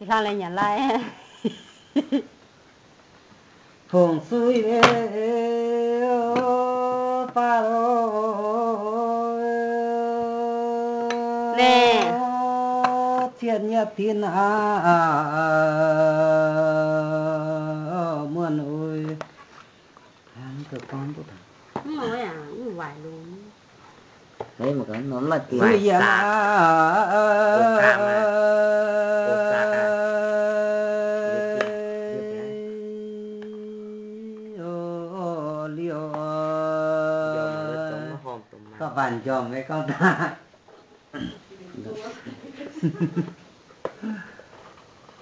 Hlang lai nyanc lai. Hungh suiv faah cien nyei tin aqv, muonh oc. Zuqc yiem liuz, gauh mbatc njormh nyei gorngv daaih.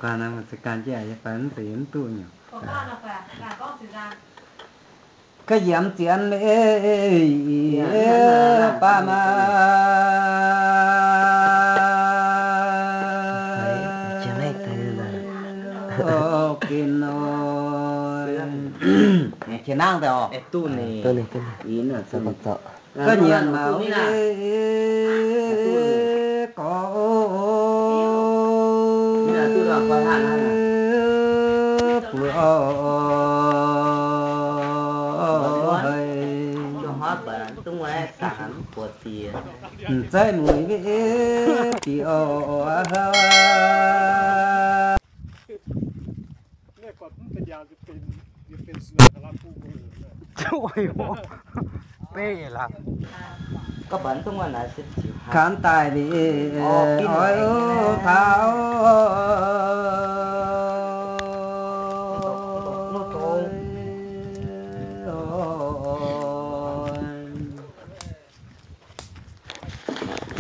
Guaax naaiv mv zeiz gan jienv aqv, yie fai mv zeiz yie mv duqv nyungc. Ga'yiemz zienx meih baav maa. Gin nor. Qiex nangv daaih oc. Ga'nyiemz maux gorx buov oc. Hei, m'zeiv muic mbiv oc. Beiv laaix. Kanv daaih liuz oix taux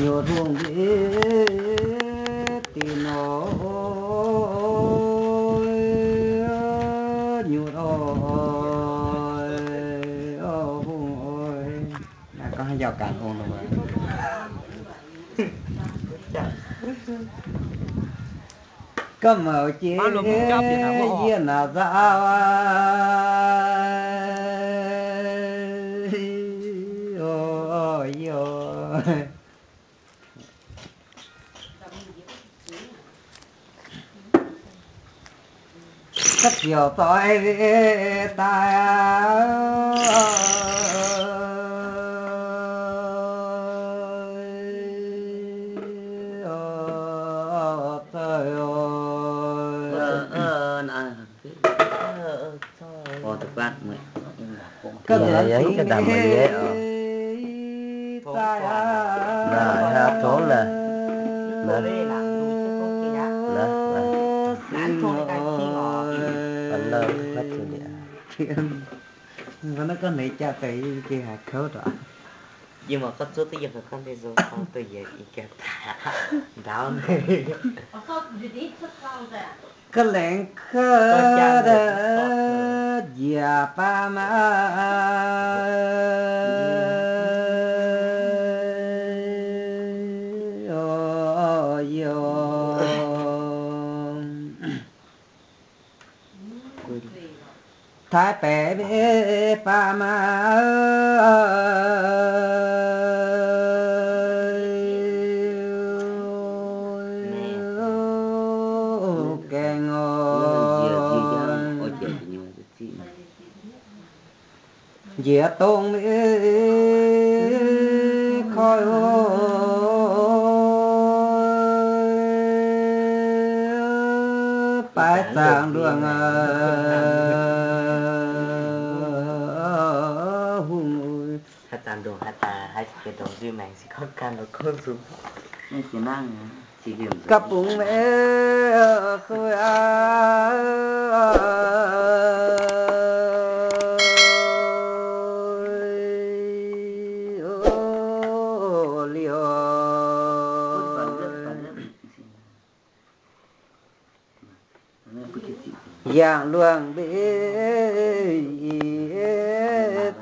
nyutc hungh mbiv dinh nor, nyutc oc, hungh oc. Naaiv gorngv haaix njaaux ganh ong nor. Ga'mouc jiex yie naaic nzaau aqv. Ga'ziouc zoih daaih aqv. Ga'zuonx zungv daaih aqv. Naaiv gorngv neix jaax deix yie gengh haiz kouv ndorqc. Yie mbuo gorngv zuov duqv yiem gorngv deix nzung taux duqv yietc i gengh ndaauv. Ga'laengz kouv njiec baav maa. Taaix baeqc baav maa gaengh oc. Njiec dongh mv koi oc, baaix zaangc nduangc hungh. Haaix zanc ndongc haaix daaih haiz ziex ndongc nzuih maengx se gorngv gan lorz gorngv nzung. Ga'bungx meih suiv aqv. Liuz yangh luangh mbe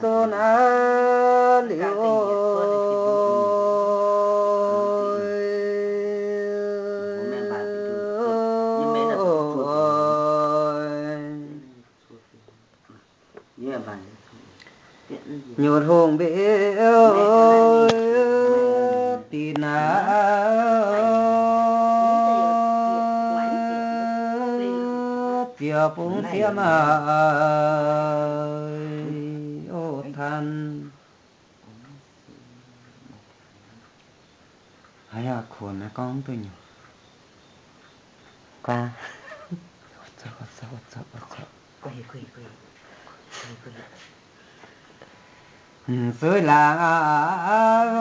zon aqv liuz. Nyutc hungh mbe dinh aqv. biaux bungx sieqv maah, o tan. Haaix yaac kuonx naaiv gorngv duqv nyungc. Suiv laangz aqv,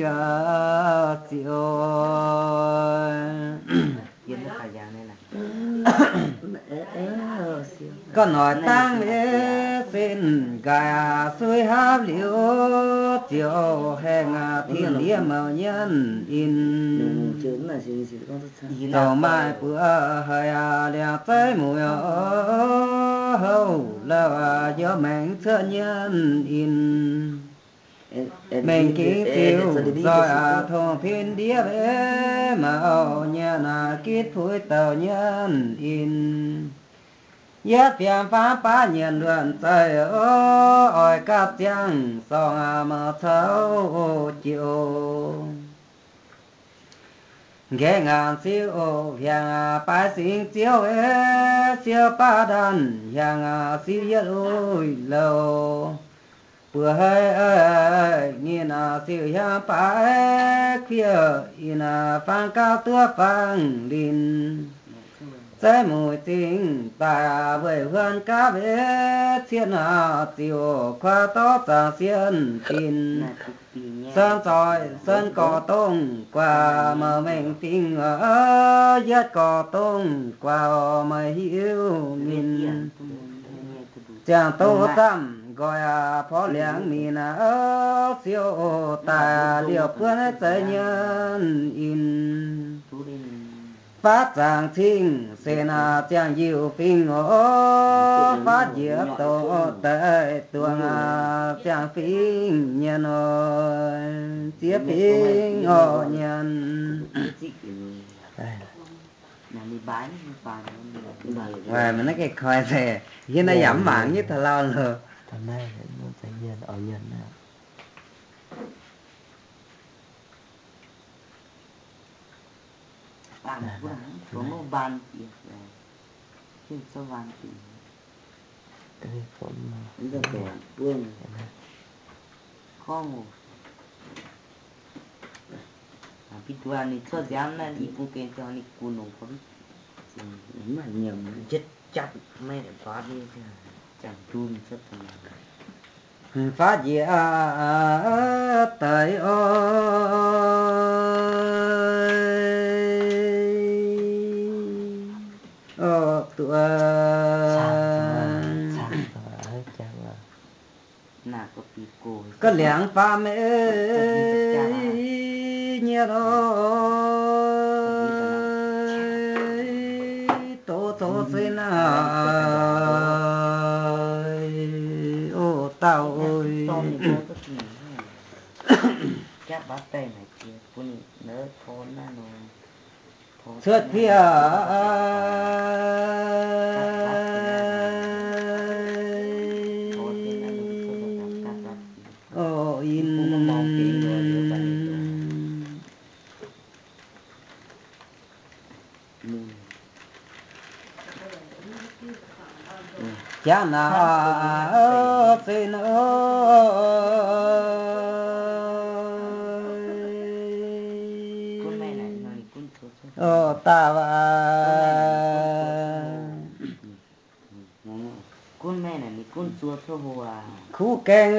yaac ziouc ga'noic dangv nyei sin nqaaic suiv haapv liuz, ziouc haengh tin-ndiev mouc nyienv in. Zoux maaih buoz haic liangx zeiv mueiz houv lauh, yiem maengx cuotv nyienv in. Mengh gingx ziux nzoih tongh tin-ndiev, maiv auv nyienv gitv puix douc nyienv in. Yietv biangh faam baav nyienc luonc zeiv, oix gapv ziangh sorng mouc caux jiu. Nqaeqv ngaanc siu hiaangx baaix singx ziouv, siou baav ndaanh hiaangx siu yietv uix louh. Buoz haic nyinh siu hiaangx baaix kuiv in, fangx gauh duqv fangx linh. Zeiv mueiz zingh daaih weih huon gapv, cietv ziouc kuaaiv dorv zaangc sienh fin. Sen zoih sen gorx dongh guaax, mouc mengh fingx yietv gorx dongh guaax, meih hiuv ninh. Ziangh doz zamh nqoi porv liangx minc, siou daaih liouh buonv zeiv nyienv in. Faatv zaangc cing senx ziangh yiuh fingx oc, faatv njiec doqc deix duangc ziangh fingx nyienv oc, ziex fingx oc nyienv. Mv baac naaiv gengh koi se, yie naaiv yaac mv mangc nyei taux lauh loh. Faatv njiec deix oc, o duqv ga'liangx faam nyei oc, doz zoux se naaic, o dauh oc. Cuotv piaqv oc in. Jangx naaic se naaic, o dauh aac. Kuv gaengh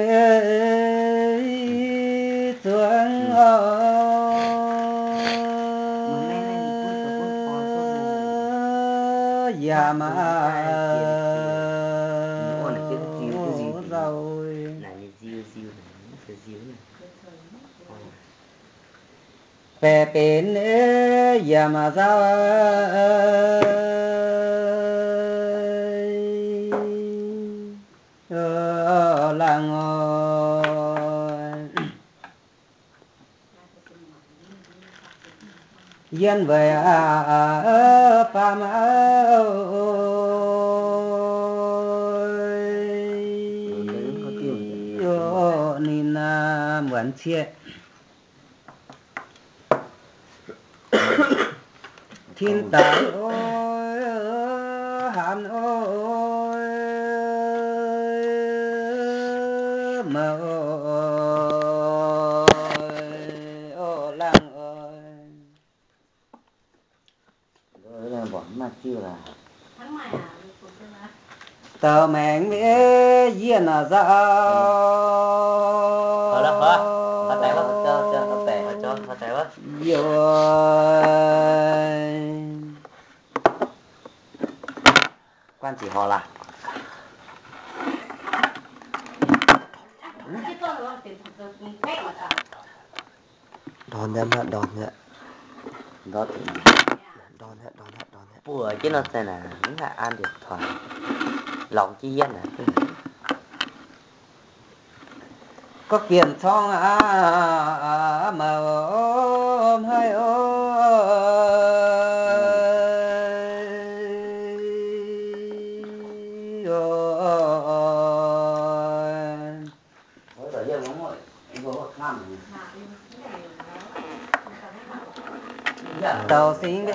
zuangx oc, yaac maaih nzauh. Baeqc benx yaac maaih nzauh. Laangz oc. Yiem weic aac, faam aac, ninh muonz cieqv. Kin daaix oix, haanz oix, mouc oix, o, laangh oix. Douc maengx miev yienh nzauh. Guanh ziqc horc laac. Ndorn aqv, ndorn aqv. Ndorn aqv, ndorn aqv, ndorn aqv. Buoz jienv nor se naaic mv haih an njiec tuangx, lorngx jienv yienh aqv. Gorqv-bienh corng aqv, mouc maiv oix. Douc singx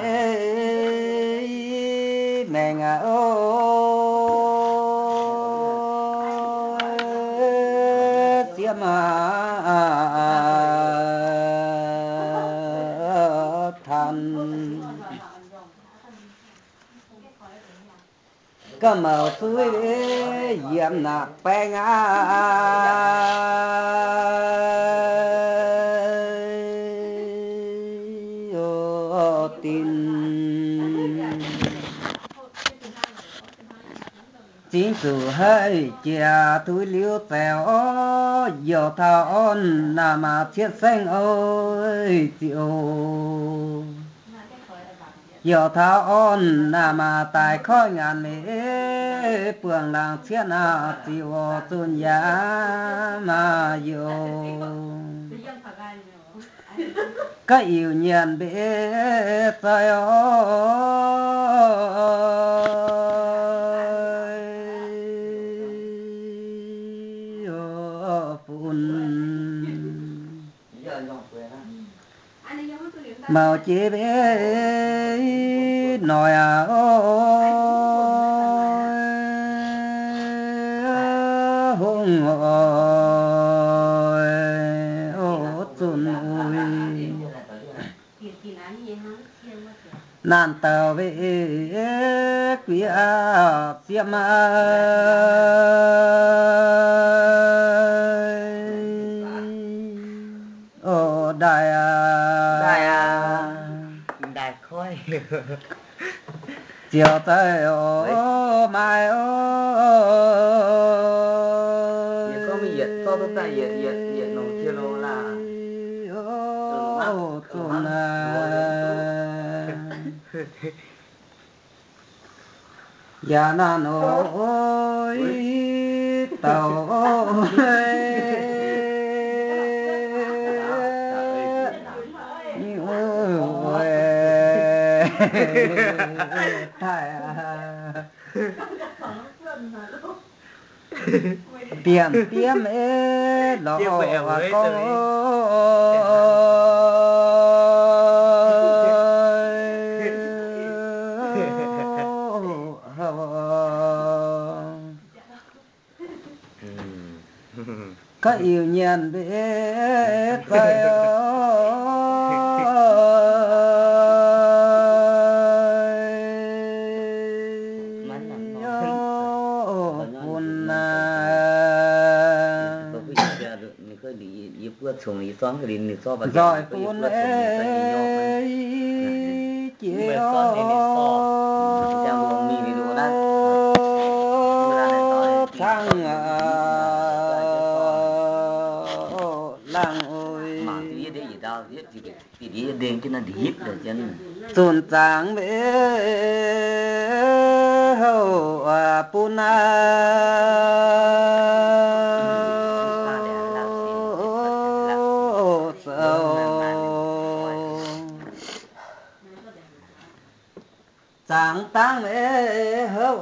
mbenc maengc aqv, o, sieqv maah, tan. Ga'mouc suiv yiemx naaic baeng aqv, o, dinc. Zingx zuqc haih jiex duqv liuz zaux, youc taux orn naaic maaih cietv saengv oix ziouc. Youc taux orn naaic maaih daaih koiv ngaanc meiv buangh laangz cietv naaic ziouc zunh yaac maaih youc. Ga'yiuh nyanc mbenc zai oix, o, bun mouc jiex mbenc noic aqv, o, hungh oix, o, zunh uix. Naanc douc mbenc guiv aqv, sieqv maah, o, ndaaih aqv. Ziouc zai oix maaih oc. Zunh aqv. Yaac naanc oix, douc oix, taaih aqv. Biemv biemv ei lorz gorngv oc. Ga'yiuh nyanc mbenc zai oix, bun naaic. Nzoih bun ei jiex oc, cangv laangh oix. Zunc zaangc mbenc houv bun naaic zoux. Zaangc dangv mbenc houv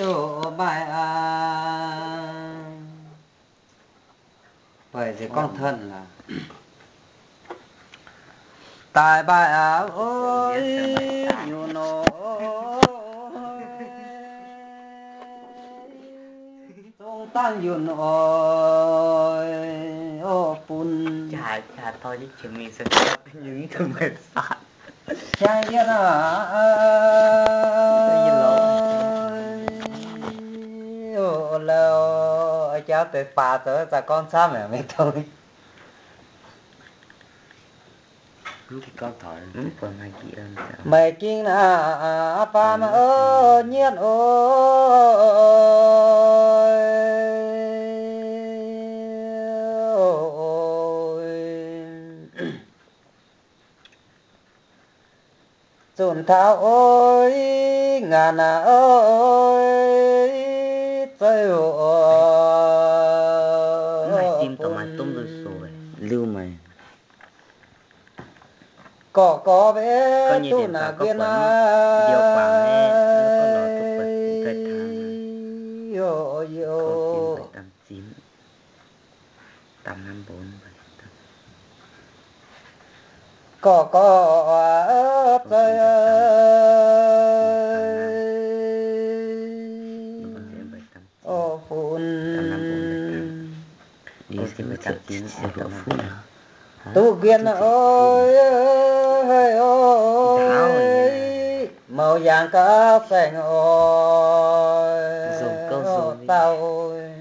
oc, maaih aqv. Weic zuqc gorngv tanh laaix. Daaih mbaih aqv oix nyunc oc, zong dangh nyunc oix bun. Jaa yietv aqv. Lauh jauv deix faaux zoux zaqc gorngv camv yaac maiv dongh. Meih gengh aqv, baamh oix nyienv oc. Zunh taux oix ngaanc aqv oix, zoux oix bun liuz meih gorqv gorqv mbenc duqv naaic nquen aqv. Gorqv gorqv zoux oix bun duqv nquen oix, mouz yaangh gauh saeng oix, dauh oix.